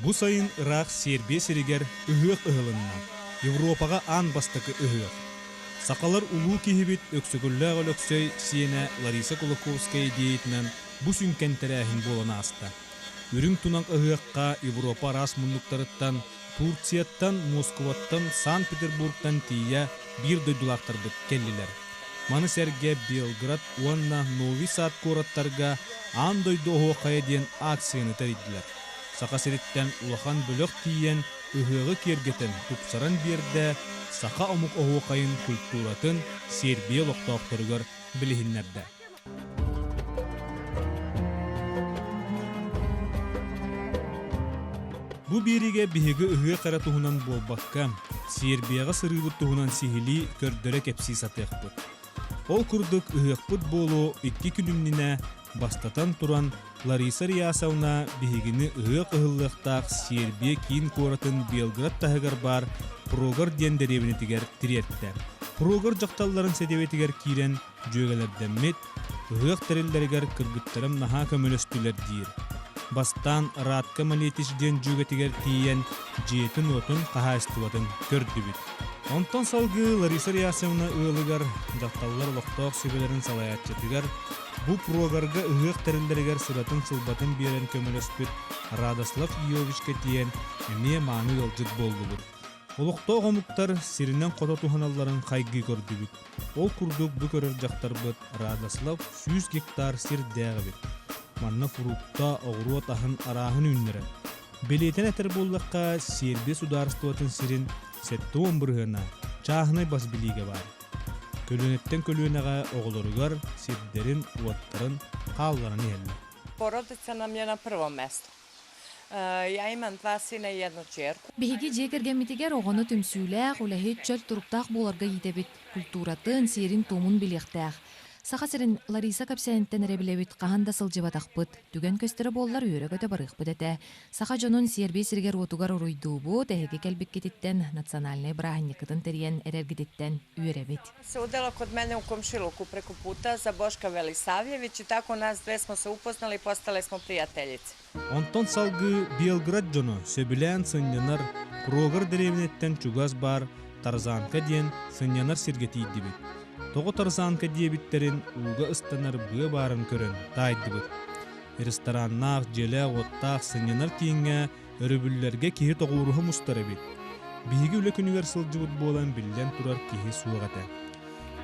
Бу сайын ыраах Сербия сиригэр ыһыах ыһылынна. Европаҕа аан бастакы ыһыах. Сахалар улуу киһибит Өксөкүлээх Өлөксөй сиэнэ Лариса Кулаковская идеятынан бу сүҥкэн тэрээһин буолан ааста. Үрүҥ тунах ыһыахха Европа араас муннуктарыттан, Турцияттан, Москваттан, Санкт-Петербургтан тиийэ биир дойдулаахтарбыт кэллилэр. Маны сэргэ Белград уонна Нови Сад куораттарга Аан дойду оһуохайа диэн акцияны тэрийдилэр. Саха сириттэн улахан бөлөх тиийэн ыһыаҕы киэргэтэн, тупсаран биэрдэ, саха омук оһуохайын культуратын Сербия олохтоохторугар билиһиннэрдэ. Бу биэриигэ биһиги ыһыах эрэ туһунан буолбакка, Сербияҕа сырыыбыт туһунан сиһилии көрдөрө-кэпсии сатыахпыт. Ол курдук ыһыахпыт буолуо икки күн иннинэ бастатан туран Лариса Риясовна биһигини ыһыах ыһыллыахтаах Сербия киин куоратын Белград таһыгар баар Прогор диэн дэриэбинэтигэр тириэртэ. Прогор дьахталларын сэдиэбэтигэр киирэн дьүөгэлэрдэммит, ыһыах тэриллэригэр кыргыттарым наһаа көмөлөстүлэр диир. Бастаан Радка Малетич диэн дьүөгэтигэр тиийэн дьиэтин-уотун, хаһаайыстыбатын көрдүбүт. Онтон салгыы Лариса Рясовна ыалыгар, дьахталлар олохтоох сүбэлэрин салайааччытыгар, бу Прогарга ыһыах тэриллэригэр сыратын-сылбатын биэрэн көмөлөспүт Радослав Иовичка тиийэн эмиэ мааны ыалдьыт буоллубут. Олохтоох омуктар сиринэн хото туһаналларын хайгыы көрдүбүт. Ол курдук бу көрөр дьахтарбыт Радослав 100 гектар сирдээх эбит. Манна фрукта, оҕуруот аһын арааһын үүннэрэр. Бэлиэтэн этэр буоллахха, Сербия судаарыстыбатын сирин 70 бырыһыана чааһынай бас билиигэ баар. Көлүөнэттэн көлүөнэҕэ оҕолоругар сирдэрин-уоттарын хаалларан иһэллэр. Porodica nam je na prvom mestu. Я имам два сына и одну дочерку. Биһиги дьиэ кэргэммитигэр оҕону түмсүүлээх, үлэһит, чөл туруктаах буоларга иитэбит, культуратын, сиэрин-туомун билиэхтээх. Саха сирин Лариса кэпсээниттэн эрэ билэбит, хаһан да сылдьыбатахпыт. Түгэн көстөрө буоллар үөрэ-көтө барыахпыт этэ. Саха дьонун Сербия сиригэр-уотугар уруйдуубут, эһиги кэлбиккититтэн, национальнай бырааһынньыккытын тэрийэн эрэргититтэн үөрэбит. Se udala kod mene u komšiluku preko puta za Boška Velisavljević i tako nas dve smo se upoznali i postale smo prijateljice. Онтон салгыы Белград дьоно сөбүлээн сынньанар Прогор дэриэбинэттэн чугас баар Тарзанка диэн сынньанар сиргэ тиийдибит. Тоҕо Тарзанка диэбиттэрин ууга ыстанар быа баарын көрөн таайдыбыт. Рестораннаах, дьиэлээх-уоттаах сынньанар кииҥҥэ өрөбүллэргэ киһи тоҕуоруһа мустар эбит. Биһиги үлэ күнүгэр сылдьыбыт буолан биллэн турар киһи суох этэ.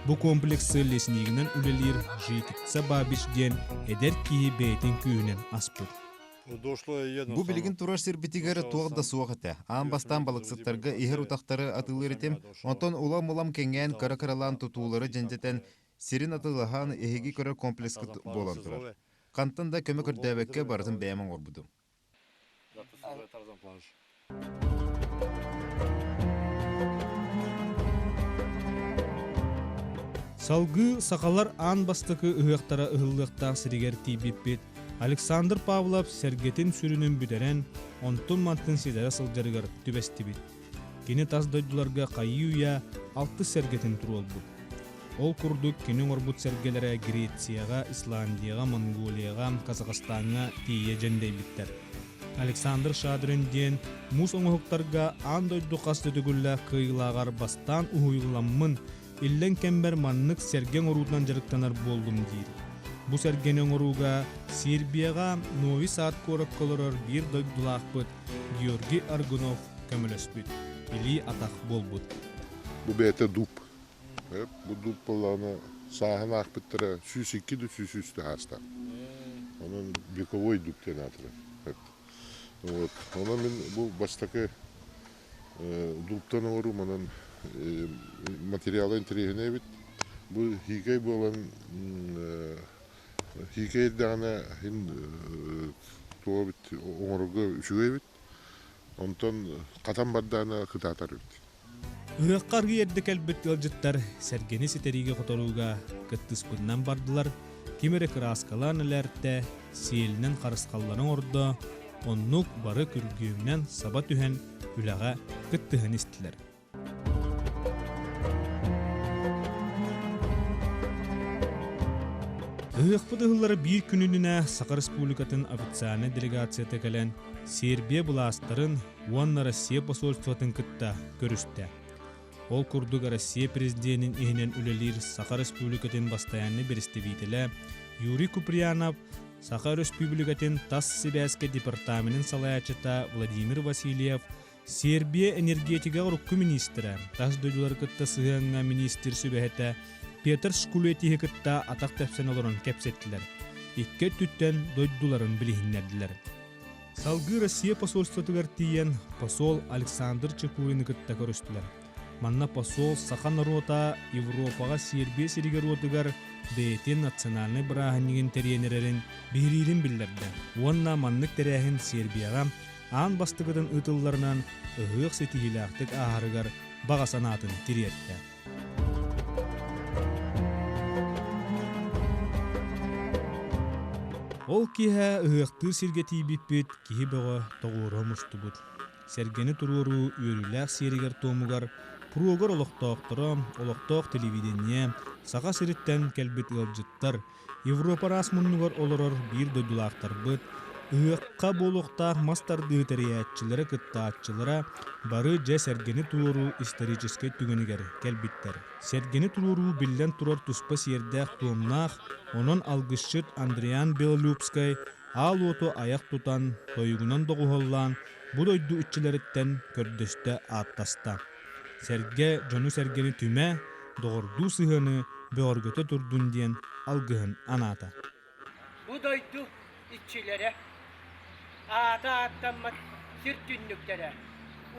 Бу комплексы леснигинэн үлэлиир Житица Бабич диэн эдэр киһи бэйэтин күүһүнэн аспыт. Бу билигин турар сирбитигэр туох да суох этэ. Аан бастаан балыксыттарга иһэр утахтары атыылыыр этим, онтон улам-улам кэҥээн кыра-кыралаан тутуулары дьэндэтэн, сирин атыылаһан эһиги көрөр комплекскыт буолан турар. Хантан да көмө көрдөөбөккө барытын бэйэм оҥорбутум. Салгыы сахалар аан бастакы ыһыахтара ыһыллыахтаах сиригэр тиийбиппит. Александр Павлов сэргэтин сүрүнүн бүтэрэн, онтун-мантын ситэрэ сылдьарыгар түбэстибит. Кини тас дойдуларга хайыы-үйэ алтыс сэргэтин туруорбут. Ол курдук кини оҥорбут сэргэлэрэ Грецияҕа, Исландияҕа, Монголияҕа, Казахстаҥҥа тиийэ дьэндэйбиттэр. Александр Шадрин диэн муус оҥоһуктарга аан дойду хас да төгүллээх кыайыылааҕар бастаан уһуйулламмын, иллэҥ кэмбэр маннык сэргэ оҥоруутунан дьарыктанар буоллум диир. Бу сэргэни оҥорууга Сербияҕа Нови Сад куоракка олорор биир дойдулаахпыт Георгий Аргунов көмөлөспүт, илии-атах буолбут. Бу бэйэтэ дуб. Бу дуб буоллаҕына сааһын аахпыттара 102 да 103 да саастаах. Онон вековой дуб диэн аатырар. Вот. Онон мин бу бастакы дубтан оҥоруум онон материала интэриэһинэй эбит. Бу хиикэй буолан хиикэй эрдэҕинэ иһин туох эбит оҥорорго үчүгэй эбит. Онтон хатан бардаҕына кытаатар эбит. Ыһыахха аргыый эрдэ кэлбит ыалдьыттар сэргэни ситэриигэ-хоторууга кыттыспытынан бардылар, ким эрэ кырааскалаан элээртэ, сиэлинэн харысхалларын оҥордо, оннук бары күргүөмүнэн саба түһэн үлэҕэ кыттыһан истилэр. Ыһыахпыт ыһыллара биир күнүнүнэ Саха Республикатын официальнай делегацията кэлэн Сербия былаастарын уонна Россия посольствотын кытта көрүстэ. Ол курдук Россия президенин иһинэн үлэлиир Саха Республикатын бастайааннай бэрэстэбиитэлэ Юрий Куприянов Саха Өрөспүүбүлүкэтин тас сибээскэ департаменын салайааччыта Владимир Васильев Сербия энергетика урукку министрэ, тас дойдулары кытта сыһыаҥҥа министр сүбэһитэ Петр Шкулетиһи кытта атах тэпсэн олорон кэпсэттилэр. Икки өттүттэн дойдуларын билиһиннэрдилэр. Салгыы Россия посольствотыгар тиийэн посол Александр Чекурины кытта көрүстүлэр. Манна посол саха норуота Европаҕа Сербия сиригэр-уотугар бэйэтин национальнай бырааһынньыгын тэрийэн эрэрин биһириирин биллэрдэ уонна маннык тэрээһин Сербияҕа аан бастакытын ыытылларынан ыһыах ситиһиилээхтик ааһарыгар баҕа санаатын тириэртэ. Ол киэһэ ыһыахтыыр сиргэ тиийбиппит киһи бөҕө тоҕуоруһа мустубут. Сэргэни туруоруу үөрүүлээх сиэригэр-туомугар Пруогар олохтоохторо, олохтоох телевидение, Саха сириттэн кэлбит ыалдьыттар, Европа араас муннугар олорор биир дойдулаахтарбыт, ыһыахха буолуохтаах мас тардыы тэрийээччилэрэ, кыттааччылара бары дьэ сэргэни туруоруу историческай түгэнигэр кэлбиттэр. Сэргэни туруоруу биллэн турар туспа сиэрдээх-туомнаах, онон алгысчыт Андриан Белолюбскай аал уоту айах тутан, тойугунан доҕуһуоллаан бу дойду иччилэриттэн көрдөстө ааттаста. Сэргэ дьону-сэргэни түмэ, доҕордуу сыһыаны бөҕөргөтө турдун диэн алгыһын анаата. Бу дойду иччилэрэ, аата ааттаммат сир түннүктэрэ,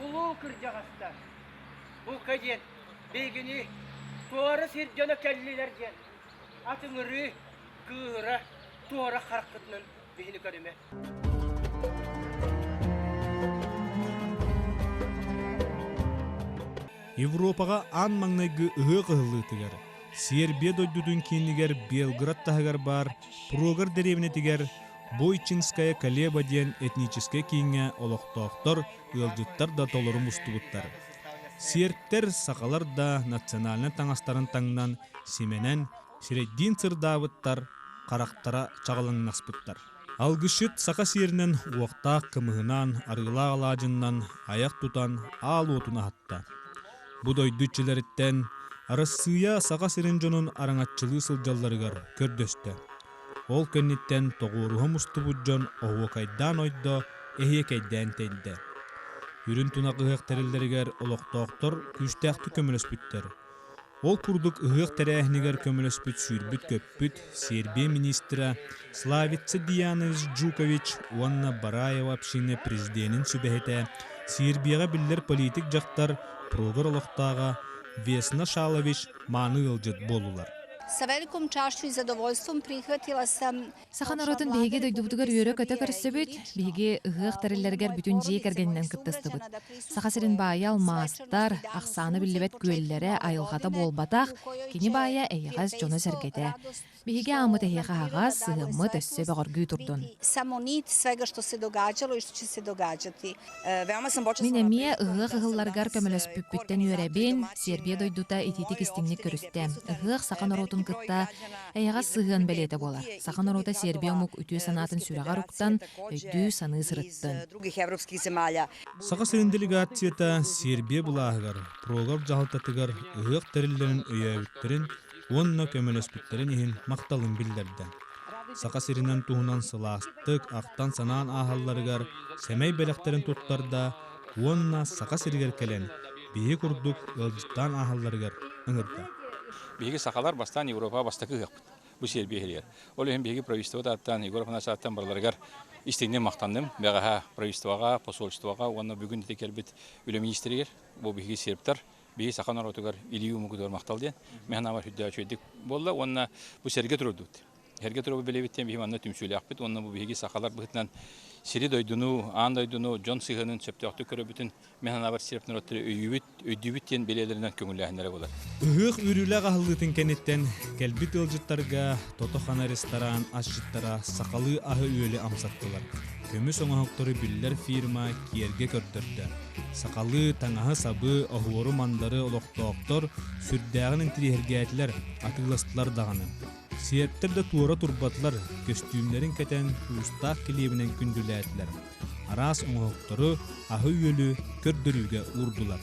улуу кырдьаҕастар, бука диэн биһигини туора сир дьоно кэллилэр диэн атыҥырыы, кыыһыра, туора хараххытынан биһини көрүмэ. Европаҕа аан маҥнайгы ыһыах ыһыллыытыгар Сербия дойдутун киинигэр Белград таһыгар баар Прогар дэриэбинэтигэр Бойчинская Колеба диэн этническэй кииҥҥэ олохтоохтор, ыалдьыттар да толору мустубуттар. Сербтэр, сахалар да национальнай таҥастарын таҥнан, симэнэн, сирэйдиин сырдаабыттар, харахтара чаҕылыҥнаспыттар. Алгысчыт саха сиэринэн уохтаах кымыһынан, арыылаах алаадьыннан айах тутан аал уотун аһатта. Бу дойду иччилэриттэн Арассыыйа Саха сирин дьонун араҥаччылыы сылдьалларыгар көрдөстө. Ол кэнниттэн тоҕуоруһа мустубут дьон оһуокайдаан ойдо, эһиэкэйдээн тэйдэ. Үрүн тунах ыһыах тэриллэригэр олохтоохтор күүстээхтик көмөлөспүттэр. Ол курдук ыһыах тэрээһинигэр көмөлөспүт сүүрбүт-көппүт Сербия министрэ Славица Диянович Джукович уонна Бараева община президенин сүбэһитэ, Сербияҕа биллэр политик дьахтар, Прогор олохтооҕо Весна Шалович мааны ыалдьыт буоллулар. Sa velikom čašću i zadovoljstvom prihvatila sam Саха норуотун биһиги дойдубутугар үөрэ-көтө көрсөбүт, биһиги ыһыах тэриллэригэр бүтүн дьиэ кэргэнинэн кыттыстыбыт. Саха сирин баайа алмаастар, ахсаана биллибэт күөллэрэ, айылҕата буолбатах, кини баайа эйэҕэс дьоно-сэргэтэ. Биһиги ааммыт эһиэхэ аһаҕас, сыһыаммыт өссө бөҕөргүү турдун. Само nit svega što se događalo i što će se događati. Мин эмиэ ыһыах ыһылларыгар көмөлөспүппүттэн үөрэбин, Сербия дойдута итиитик истиҥник көрүстэ. Ыһыах саха норуотун кытта Эйэҕэс сыһыан бэлиэтэ буолар. Саха норуота Сербия омук үтүө санаатын сүрэҕэр уктан, өйдүү-саныы сырыттын. Саха сирин делегацията Сербия былааһыгар, Прогов дьаһалтатыгар ыһыах тэриллэрин өйөөбүттэрин уонна көмөлөспүттэрин иһин махталын биллэрдэ. Саха сиринэн туһунан сылаастык ахтан-санаан ааһалларыгар сэмэй бэлэхтэрин туттарда уонна Саха сиригэр кэлэн биһи курдук ыалдьыттаан ааһалларыгар ыҥырда. Биһиги сахалар бастаан Европаҕа бастакы ыһыахпыт. Бу Сербия иһигэр. Ол иһин биһиги правительство ааттаан Егор Афанасьевич ааттаан барыларыгар истиҥник махтанным. Бэҕэһээ правительствоҕа, посольствоҕа уонна бүгүн ити кэлбит үлэ министригэр бу биһиги сербтэр биһиги саха норуотугар илии умугутугар махтал диэн мин санаабар сүрдээх үчүгэйдик буолла уонна бу сэргэ турдубут. Сэргэ турбут билэбиттэн биһи манна түмсүүлээхпит уонна бу биһиги сахалар быһыытынан сири-дойдуну, аан дойдуну, дьон сыһыанын сөптөөхтүк көрөбүтүн Мин санаабар сирэп норуоттары өйүүбүт, өйдүүбүт диэн бэлиэлэринэн көҥүллээһиннэрэ буолар. Ыһыах үөрүүлээх аһыллыытын кэнниттэн кэлбит ыалдьыттарга Тото-хана ресторан асчыттара сахалыы аһы-үөлү амсаттылар. Көмүс оҥоһуктары биллэр фирма киэргэ көрдөрдө. Сахалыы таҥаһы-сабы, оһуору-мандары олохтоохтор сүрдээҕин интириэһиргээтилэр, атыыластылар даҕаны. Сиэптэр да туора турбатылар, көстүүмнэрин кэтэн туустаах килиэбинэн күндүлээтилэр. Араас оҥоһуктары, аһы-үөлү көрдөрүүгэ уурдулар.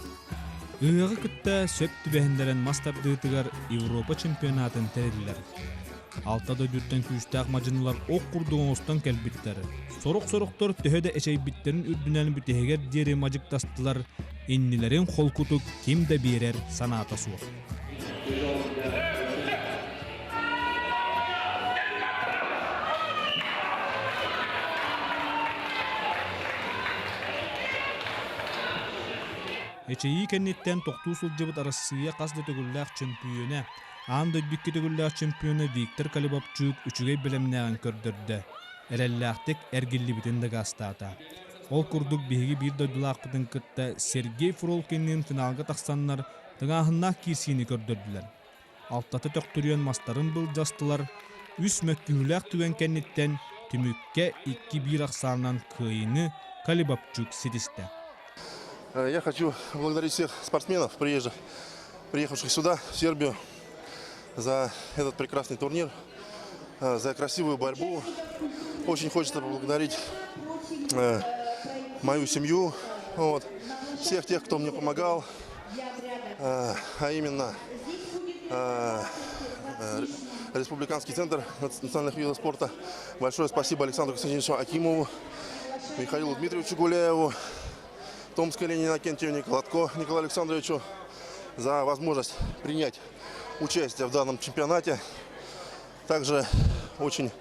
Ыһыаҕы кытта сөп түбэһиннэрэн мас тардыытыгар Европа чемпионатын тэриллэр. Алта дойдуттан күүстээх мадьынылар ох курдук оҥостон кэлбиттэр. Сорох-сорохтор төһө да эчэйбиттэрин үрдүнэн бүтэһигэр диэри мадьыктастылар, иннилэрин холкутук ким да биэрэр санаата суох. Эчэйии кэнниттэн тохтуу сылдьыбыт Арассыыйа хас да төгүллээх чөмпүйүөнэ, аан дойду икки төгүллээх чемпиона Виктор Колебовчук үчүгэй бэлэмнээҕин көрдөрдө, эрэллээхтик эргиллибитин дакаастаата. Ол курдук биһиги биир дойдулаахпытын кытта Сергей Фролкинныын финалга тахсаннар тыҥааһыннаах киирсиини көрдөрдүлэр. Алтата төхтүрүйэн мастарын былдьастылар, үс мөккүһүүлээх түгэн кэнниттэн түмүккэ 2-1 ахсаанынан кыайыыны Калибабчук ситистэ. Я хочу поблагодарить всех спортсменов, приезжих, приехавших сюда, в Сербию, за этот прекрасный турнир, за красивую борьбу. Очень хочется поблагодарить мою семью, вот, всех тех, кто мне помогал, а именно Республиканский центр национальных видов спорта. Большое спасибо Александру Константиновичу Акимову, Михаилу Дмитриевичу Гуляеву, Томской Лене Иннокентьевне, Колотко Николаю Александровичу за возможность принять участие в данном чемпионате. Также очень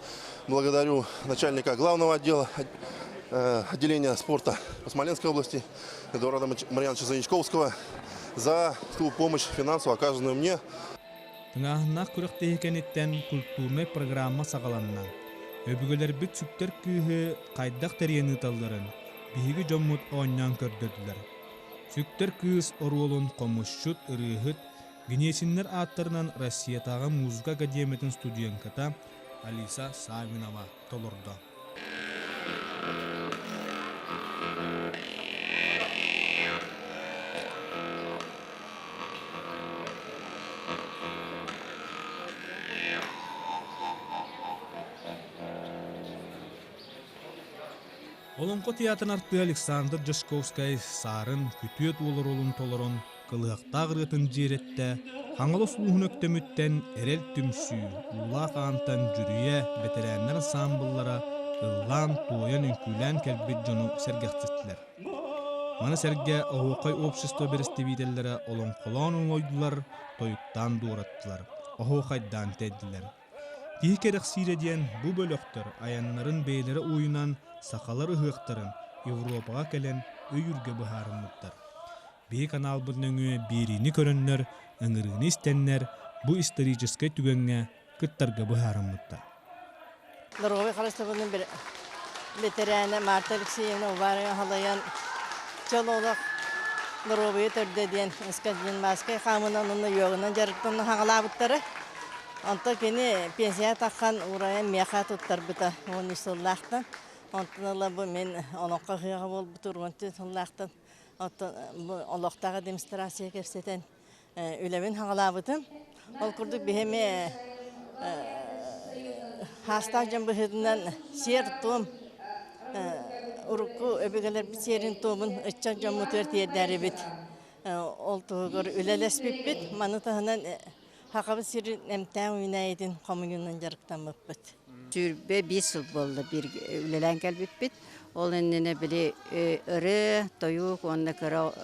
благодарю начальника главного отдела отделения спорта по Смоленской области Эдуарда Марьяновича Заничковского за ту помощь финансовую, оказанную мне. Тыҥааһыннаах күрэхтэһии кэнниттэн культурнай программа саҕаланна. Өбүгэлэрбит сүктэр кыыһы хайдах тэрийэн ыыталларын биһиги дьоммут оонньоон көрдөрдүлэр. Сүктэр кыыс оруолун хомусчут, ырыаһыт, Гнесиннэр ааттарынан Россиятааҕы музыка академиятын студентката Алиса Саввинова толордо. Олоҥхо театрын артыыһа Александр Дьячковскай Саарын күтүөт уол оруолун толорон кылыһахтаах ырыатын дьиэрэттэ, Хаҥалас улууһун Өктөмүттэн Эрэл түмсүү, Уулаах Аантан Дьүрүйэ бэтэрээннэр ансаамбыллара ыллаан, туойан, үҥкүүлээн кэлбит дьону сэргэхситтилэр. Маны сэргэ Оһуохай общество бэрэстэбиитэллэрэ олоҥхолоон оҥойдулар, тойуктаан дуораттылар, оһуохайдаан тэйдилэр. Киһи кэрэхсиирэ диэн бу бөлөхтөр айаннарын бэйэлэрэ уйунан сахалар ыһыахтарын Европаҕа кэлэн өйүүргэ быһаарыммыттар. Биһи каналбыт нөҥүө биэриини көрөннөр, ыҥырыыны истэннэр бу историческай түгэҥҥэ кыттарга быһаарыммыттар. Доруобуйа харыстабылын бэтэрээнэ Марта Алексеевна Уварова халайан чөл олох доруобуйа төрдө диэн эскадинмааскай хаамынан уонна йоганан дьарыктанан хаҕалаабыттара. Онтон кини пенсияҕа таххан уурайан миэхэ туттарбыта 13 сыллаахтан. Онтон ыла бу мин олоҥхо ыһыаҕа буолбут 14 сыллаахтан оттон бу олохтоох администрация кэпсэтэн үлэбин хаҕалаабытым. Ол курдук биһи эмиэ хаастаах дьон быһыытынан сиэр-туом урукку өбүгэлэрбит сиэрин-туомун ыччат дьоммутугар тиэрдээрибит. Ол туһугар үлэлэспиппит. Маны таһынан Сахабыт сирин эмтээх үүнээйитин хомуйуунан дьарыктаммыппыт. 25 сыл буолла биир үлэлээн кэлбиппит. Ол иннинэ били ырыа, тойук уонна кыра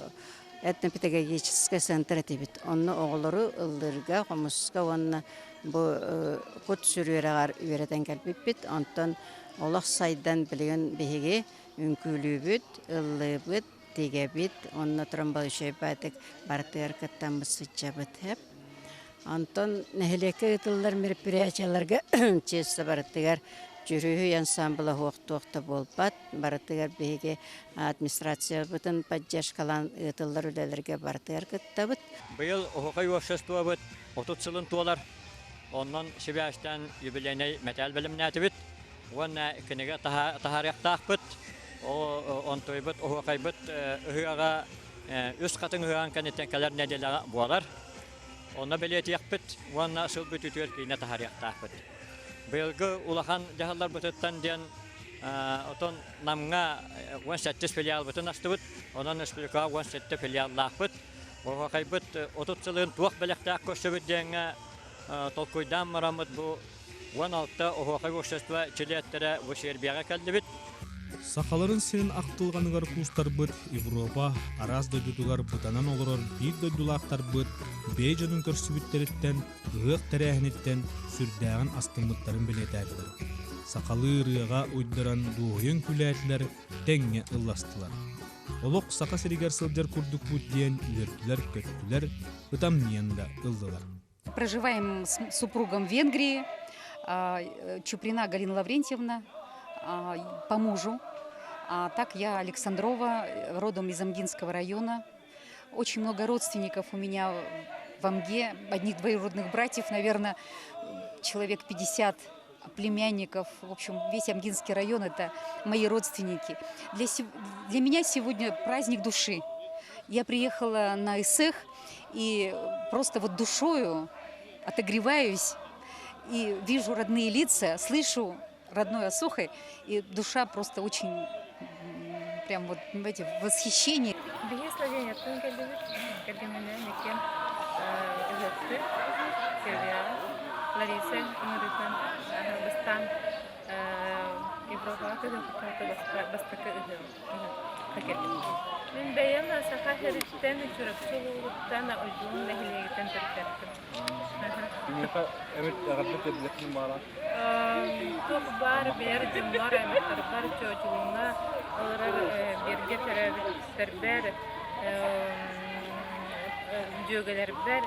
этнопедагогическай центр этибит. Онно оҕолору ыллыырга, хомуска уонна бу кут-сүр үөрэҕэр үөрэтэн кэлбиппит. Онтон олох сайдан билигин биһиги үҥкүүлүүбүт, ыллыыбыт, тигэбит, онно туран большой-баатык барытыгар кыттаммыт сылдьабыт. Онтон нэһилиэккэ ыытыллар мероприятиеларга чиэстэ барытыгар Дьүрүһүй ансаамбыла суох да буолбат. Барытыгар биһиги администрациябытын поддержкалаан ыытыллар үлэлэргэ барытыгар кыттабыт. Быйыл Оһуохай обществобыт 30 сылын туолар. Онон сибээстээн юбилейнай мэтээл бэлэмнээтибит. Уонна кинигэ таһаарыахтаахпыт. Онтуйбут оһуохайбыт ыһыаҕа үс хатыҥ ыһыаҕын кэнниттэн кэлэр нэдиэлэҕэ буолар. Онно бэлиэтиэхпит уонна сыл бүтүүтүгэр киинэ таһаарыахтаахпыт. Быйылгы улахан дьаһалларбытыттан диэн отон Намҥа 17 филиалбытын астыбыт, онон республикаҕа 17 филиаллаахпыт. Оһуохайбыт 30 сылын туох бэлэхтээх көрсөбүт диэҥҥэ толкуйдаан бараммыт бу 16 оһуохай общество чилиэттэрэ бу Сербияҕа кэллибит. Сахаларын сирин ахтылҕаныгар куустарбыт Европа араас дойдутугар бытанан олорор биир дойдулаахтарбыт бэйэ дьонун көрсүбүттэриттэн, ыһыах тэрээһиниттэн сүрдээҕин астыммыттарын бэлиэтээтилэр. Сахалыы ырыаҕа уйдаран дуоһуйан күлээтилэр, тэҥҥэ ылластылар. Олох Саха сиригэр сылдьар курдукпут диэн үөрдүлэр-көттүлэр, ытамньыйан да ыллылар. Проживаем с супругом в Венгрии. Чуприна Галина Лаврентьевна по мужу. А так я Александрова, родом из Амгинского района. Очень много родственников у меня в Амге, одних двоюродных братьев, наверное, человек 50 племянников. В общем, весь Амгинский район – это мои родственники. Для, для меня сегодня праздник души. Я приехала на Исех и просто вот душою отогреваюсь и вижу родные лица, слышу родной Осухой, и душа просто очень прям вот, понимаете, в восхищении. Биһи Словенияттан кэллибит. Кэргэмминээн иккиэн ыһыахтыы Сербияҕа. Лариса ыҥырыытынан бастаан Европаҕа көһүөхпүт бастакы ыһыахха кэллибит. Мин бэйэм Саха сириттэн, Чурапчы улууһуттан, Ойуун нэһилиэгиттэн төрүттээхпин. Киниэхэ эмит эҕэрдэ тиэрдилэхпин баара? Туох баар бэйэр дьоммор, аймахтарбар, Чоочулуҥҥа олорор бииргэ төрөөбүттэрбэр, дьүөгэлэрбэр,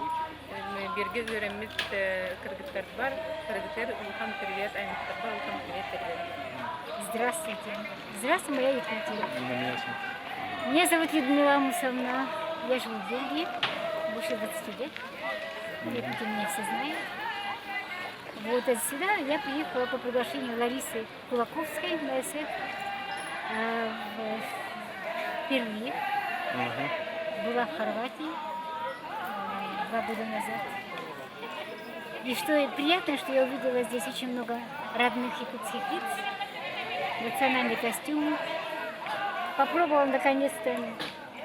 бииргэ үөрэммит кыргыттарбар, кыргыттар улахан привет, аймахтарбар улахан привет передаю. Здравствуйте. Здравствуй, моя Якутия. Меня зовут Людмила Амусовна. Я живу в Бельгии больше 20 лет. Якутия меня все знают. Вот отсюда я приехала по приглашению Ларисы Кулаковской на СФ впервые. Была в Хорватии 2 года назад. И что приятно, что я увидела здесь очень много родных якутских лиц, национальные костюмы. Попробовала наконец-то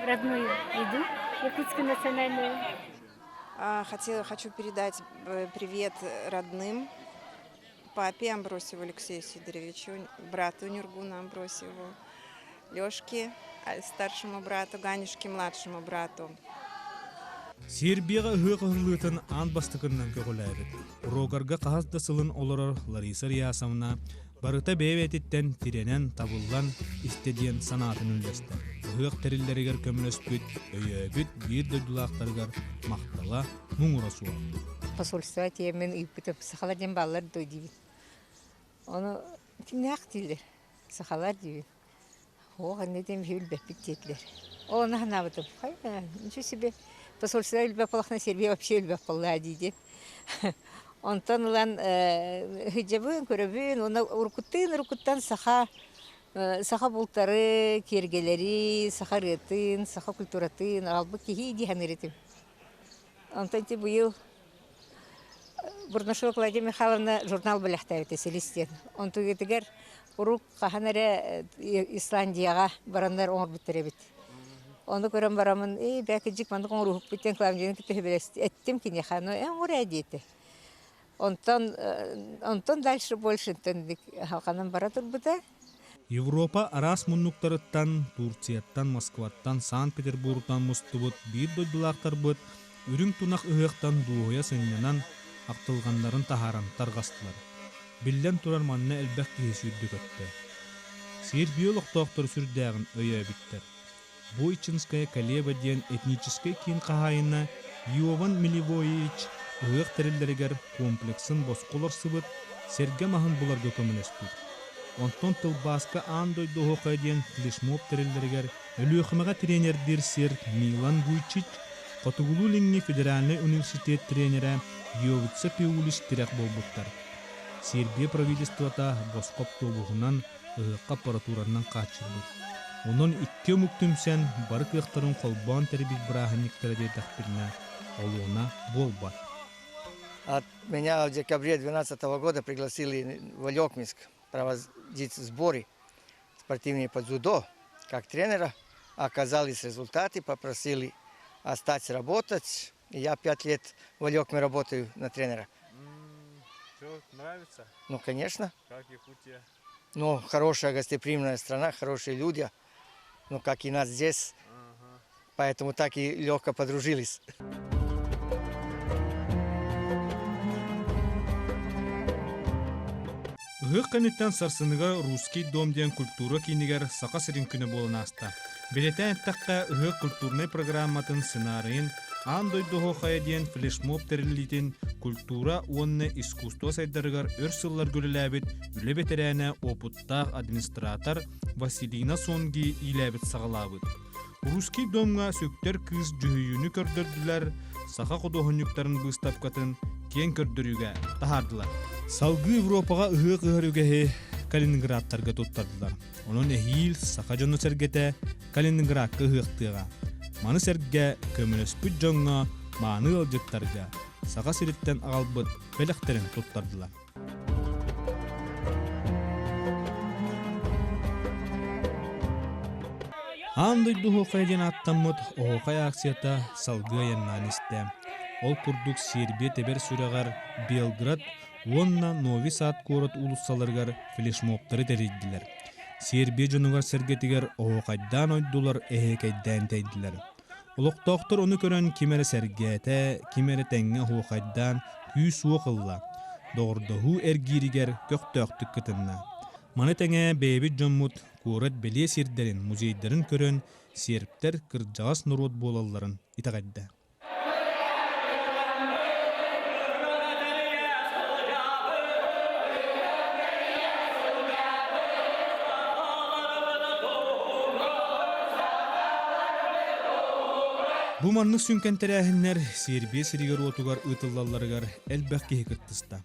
родную еду, якутскую национальную. Хотела, хочу передать привет родным, папе Амбросьеву Алексею Сидоровичу, брату Нюргуну Амбросьеву, Лешке, старшему брату, Ганюшке, младшему брату. Сербияҕа ыһыах ыһыллыытын аан бастакыннан көҕүлээбит. Рогарга хаһыс да сылын олорор Лариса Рясовна барыта бэйэ-бэйэтиттэн тирэнэн, табыллан истэ диэн санаатын үллэстэр. Ыһыах тэриллэригэр көмөлөспүт, өйөөбүт биир дойдулаахтарыгар махтала муҥура суох. Посольство тиэмин ыыппытым сахалар диэн бааллар дуо диибин. Ону кимнээх дииллэр? Сахалар диибин. Ох, иннэ диэн биһи билбэппит диэтилэр. Ол онно санаабытым, хайа, ничего себе, посольство элбэх буоллахына Сербия вообще элбэх буолла дии диэн. Онтон ылан сылдьабын, көрөбүн, уонна уруккуттан уруккуттан саха саха бултары, киэргэлэри, саха ырыатын, саха культуратын аҕалбыт киһи дии саныыр этим. Онтон ити быйыл Бурнашова Клавдия Михайловна журнал бэлэхтээбитэ «Силис» диэн. Онтугутугар урук хаһан эрэ Исландияҕа бараннар оҥорбуттар эбит. Ону көрөн бараммын, ээ, бэкидьик маннык оҥоруһукпут диэн Клавдияны кытта эттим киниэхэ, ну эн оҥор ээ диэтэ. Онтон онтон дальше больше халҕанан бара турбута. Европа араас муннуктарыттан, Турцияттан, Москваттан, Санкт-Петербургтан мустубут биир дойдулаахтарбыт үрүҥ тунах ыһыахтан дуоһуйа сынньанан, ахтылҕаннарын таһааран тарҕастылар. Биллэн турар манна элбэх киһи сүүрдэ-көттө. Сербия олохтоохторо сүрдээҕин өйөөбүттэр. Бойчинская Калева диэн этническэй киин хаһаайына Иован Миливоевич ыһыах тэриллэригэр комплексын босхо олорсубут, сэргэ маһын буларга көмөлөспүт. Онтон тылбааска аан дойду оһуохайа диэн флешмоб тэриллэригэр Өлүөхүмэҕэ тренердиир сир Милан Вуйчич, Хотугулуу-Илиҥҥи федеральнай университет тренерэ Йовица Пиулич тирэх буолбуттар. Сербия правительствота босхо автобуһунан, ыһыахха аппаратуранан хааччыйбыт. Онон икки омук түмсэн, бары кыахтарын холбоон тэрийбит бырааһынньыктара диэтэхпинэ, олуона буолбат. От меня в декабре 2012 года пригласили в Олекминск проводить сборы спортивные по дзюдо как тренера. Оказались результаты, попросили остаться работать. И я пять лет в Олекме работаю на тренера. Все, нравится? Ну, конечно. Как Якутия? Ну, хорошая гостеприимная страна, хорошие люди. Ну, как и нас здесь. Поэтому так и легко подружились. Ыһыах кэнниттэн сарсыныгар Русский дом диэн культура киинигэр Саха сирин күнэ буолан ааста. Бэлиэтээн эттэххэ, ыһыах культурнай программатын сценарийын Аан дойду оһуохайа диэн флешмоб тэриллиитин культура уонна искусство сайдарыгар өр сылларга үлэлээбит үлэ бэтэрээнэ уопуттаах администратор Василина Сонги иилээбит-саҕалаабыт. Русский домҥа сүктэр кыыс дьүһүйүүнү көрдөрдүлэр, саха худуоһунньуктарын быыстапкатын киэҥ көрдөрүүгэ таһаардылар. Салгыы Европаҕа ыһыах ыһар үгэһи Калининградтарга туттардылар. Онон эһиил саха дьоно-сэргэтэ Калининградка ыһыахтыаҕа. Маны сэргэ көмөлөспүт дьоҥҥо, мааны ыалдьыттарга Саха сириттэн аҕалбыт бэлэхтэрин туттардылар. Аан дойду оһуохайа диэн ааттаммыт оһуохай акцията салгыы айаннаан истэ. Ол курдук Сербия тэбэр сүрэҕэр Белград уонна Нови Сад куорат уулуссаларыгар флешмобтары тэрийдилэр. Сербия дьонугар-сэргэтигэр оһуохайдаан ойдулар эһиэкэйдээн тэйдилэр. Олохтоохтор ону көрөн ким эрэ сэргээтэ, ким эрэ тэҥҥэ оһуохайдаан күүс-уох ылла, доҕордоһуу эргииригэр көхтөөхтүк кытынна. Маны тэҥэ бэйэбит дьоммут куорат бэлиэ сирдэрин, музейдарын көрөн, сербтэр кырдьаҕас норуот буолалларын итэҕэйдэ. Бу маннык сүҥкэн тэрээһиннэр Сербия сиригэр-уотугар ыытыллалларыгар элбэх киһи кыттыста.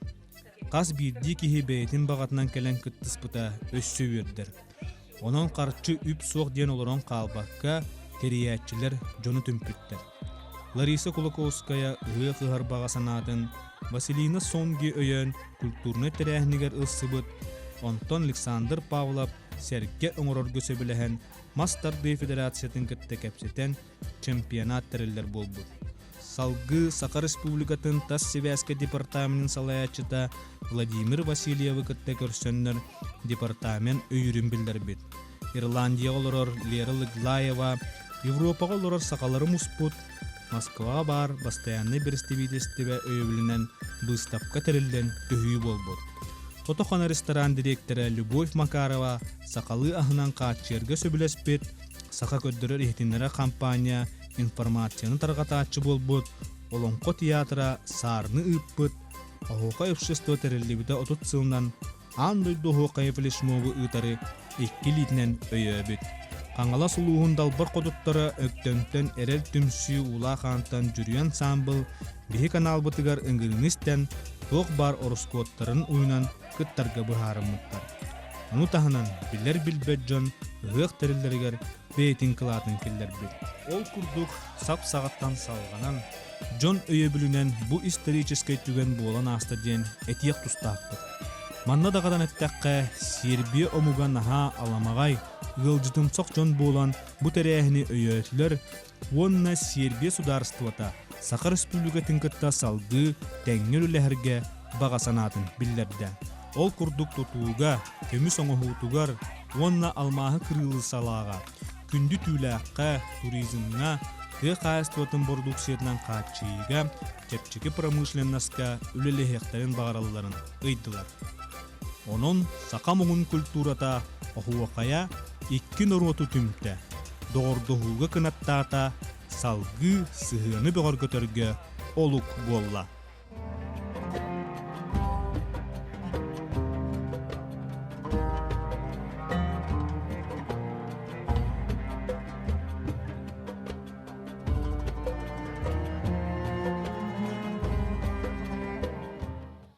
Хас биирдии киһи бэйэтин баҕатынан кэлэн кыттыспыта өссө үөрдэр. Онон харчы үп суох диэн олорон хаалбакка, тэрийээччилэр дьону түмпүттэр. Лариса Кулаковская ыһыах ыһар баҕа санаатын Василина Сонги өйөөн культурнай тэрээһинигэр ылсыбыт, онтон Александр Павлов сэргэ оҥорорго сөбүлэһэн мас тардыы федерациятын кытта кэпсэтэн чемпионат тэриллэр буолбут. Салгыы Саха Республикатын тас сибээскэ департаменын салайааччыта Владимир Васильевы кытта көрсөннөр департамент өйүүрүн биллэрбит. Ирландияҕа олорор Лера Лыглаева Европаҕа олорор сахалары муспут, Москваҕа баар бастайааннай бэрэстэбиитэлистибэ өйөбүлүнэн быыстапка тэриллэн төһүү буолбут. Тото-хана ресторан дириэктэрэ Любовь Макарова сахалыы аһынан хааччыйарга сөбүлэспит, Саха көрдөрөр-иһитиннэрэр хампаанньа информацияны тарҕатааччы буолбут, Олоҥхо театра саарыны ыыппыт, Оһуохай общество тэриллибитэ 30 сылынан аан дойду оһуохайа флешмобу ыытары икки илиитинэн өйөөбүт. Хаҥалас улууһун далбар хотуттара Өктөмтөн Эрэл түмсүү Уулаах Аантан Дьүрүйэн саамбыл биһи каналбытыгар ыҥырыыны истэн туох баар ороскуоттарын уйунан кыттарга быһаарыммыттар. Ону таһынан билэр-билбэт дьон ыһыах тэриллэригэр бэйэтин кылаатын киллэрбит. Ол курдук сап саҕаттан салҕанан, дьон өйөбүлүнэн бу историческай түгэн буолан ааста диэн этиэх тустаахпыт. Манна даҕатан эттэххэ, Сербия омуга наһаа аламаҕай, ыалдьытымсах дьон буолан бу тэрээһини өйөөтүлэр уонна Сербия судаарыстыбата Саха Республикатын кытта салгыы тэҥҥэ үлэлэһэргэ баҕа санаатын биллэрдэ. Ол курдук тутууга, көмүс оҥоһуутугар уонна алмааһы кырыылы салааҕа, күндү түүлээххэ, туризмҥа, тыа хаһаайыстыбатын бородууксуйатынан хааччыйыыга, чэпчэки промышленноска үлэлэһиэхтэрин баҕаралларын ыйдылар. Онон саха омугун культурата оһуохайа икки норуоту түмтэ, доҕордоһууга кынаттаата, салгыы сыһыаны бөҕөргөтөргө олук буолла.